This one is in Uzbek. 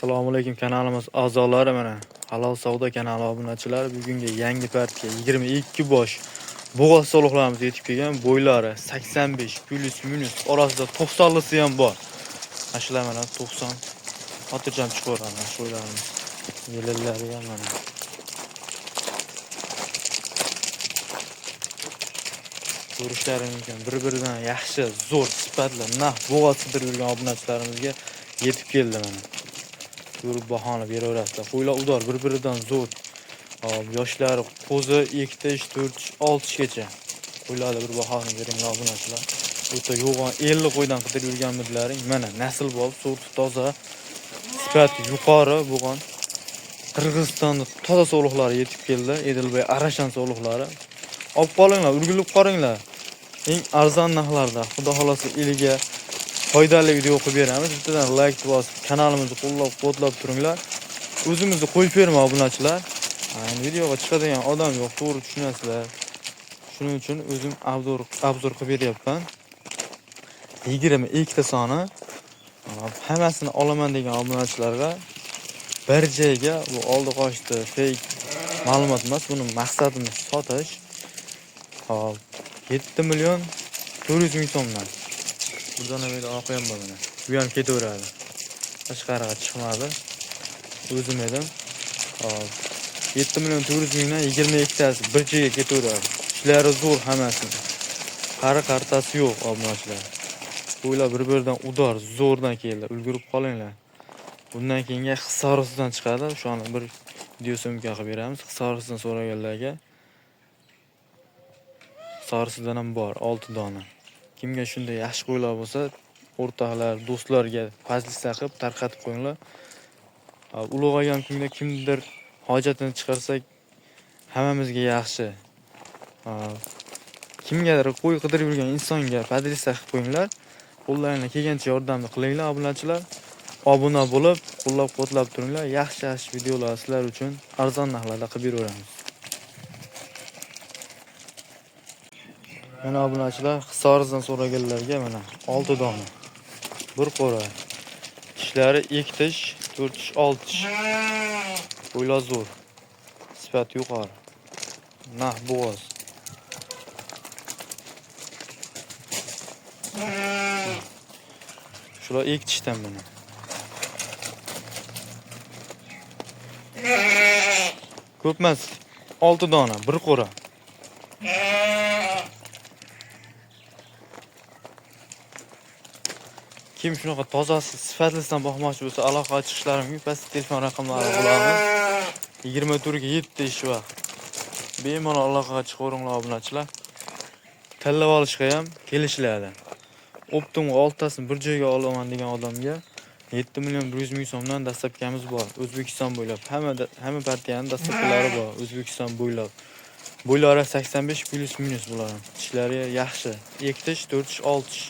Assalomu alaykum kanalimiz a'zolari, mana Halol savdo kanali obunachilari, bugungi yangi partiya 22 bosh bo'g'oz soliqlarimiz yetib kelgan. Bo'ylari 85 plus minus, orasida 90lisi ham bor. Mana shular mana 90 xotirjam chiqaveradi mana shu qo'ylarimiz. Yelillari ham mana. Ko'rishlari mumkin. Bir-biridan yaxshi, zo'r, sifatli, naq bo'g'oz qidirib yurgan obunachilarimizga yetib keldi mana. Ko'rib bahoni beraverasizlar. Qo'ylar udor, bir-biridan zo'r. Hop, yoshlari qo'zi 2 tish, 4 tish, 6 tishgacha. Qo'ylarga bir bahoni beringlar obunachilar. O'ta yo'g'on 50 qo'ydan qidirib yurganmidilaring. Mana nasl bo'lib, sorti toza, sifati yuqori bo'lgan Qirg'izistonda toza sovliqlari yetib keldi. Edilbey Arashan sovliqlari. Olib qolinglar, ulgurib qoringlar. Eng arzon narxlarda, Xudo xolasa eliga foydali video qilib beramiz. Bittadan like bosib, kanalimizni qo'llab-quvvatlab turinglar. O'zimizni qo'yib berma obunachilar. Endi videoga chiqadigan odam yo'q, to'g'ri tushunasizlar. Shuning uchun o'zim obzor qilib beryapman. 22 ta soni hammasini olaman degan obunachilarga bir joyga, bu oldi qochdi, fake ma'lumot emas, buni maqsadimiz sotish. Hop, 7 million 400 ming so'mdan. Buradan ham oqi ham bor mana. Bu ham ketaveradi. Tashqariga chiqmadi. O'zim edim. Hop. 7 million 400 mingdan 22 tasi bir joyga ketaveradi. Ishlari zo'r hammasini. Qari qartasi yo'q obunachilar. Qo'ylar bir-biridan udor, zo'rdan keldi. Ulgurib qolinglar. Bundan keyingi Hisorisidan chiqadi. O'shani bir video syomka qilib beramiz. Hisorisidan so'raganlarga Hisorisidan ham bor 6 dona. Kimga shunday yaxshi qo'ylar bo'lsa, o'rtoqlar, do'stlarga fazlisa qilib tarqatib qo'yinglar. Ulug'aygan kunda kimdir hojatini chiqarsak hammamizga yaxshi. Kimgadir qo'y qidirib yurgan insonga fazlisa qilib qo'yinglar. Qo'llaringdan kelgancha yordamni qilinglar obunachilar. Obuna bo'lib, qo'llab-quvvatlab turinglar. Yaxshi-yaxshi videolar sizlar uchun arzon narxlarda qilib beraveramiz. Mana obunachilar, Hisordan so'raganlarga mana 6 dona. Bir qo'ra. Tishlari 2 tish, 4 tish, 6 tish. Qo'ylar zo'r. Sifati yuqori. Nah bo'g'oz. Shular 2 tishdan mana. Ko'p emas, 6 dona, bir qo'ra. Kim shunaqa tozasi, sifatlisidan boqmoqchi bo'lsa, aloqaga chiqishlari mumkin. Pastda telefon raqamlari bo'lamiz. 24 ga 7 ish vaqt. Bemalol aloqaga chiqaveringlar obunachilar. Tanlab olishga ham kelishiladi. Optimga 6 tasini bir joyga olaman degan odamga 7 million 100 ming so'mdan dastlabkamiz bor. O'zbekiston bo'ylab hamma partiyaning dastlabkilari bor O'zbekiston bo'ylab. Bo'ylari 85 plus minus bular. Tishlari yaxshi. 2 tish, 4 tish, 6 tish.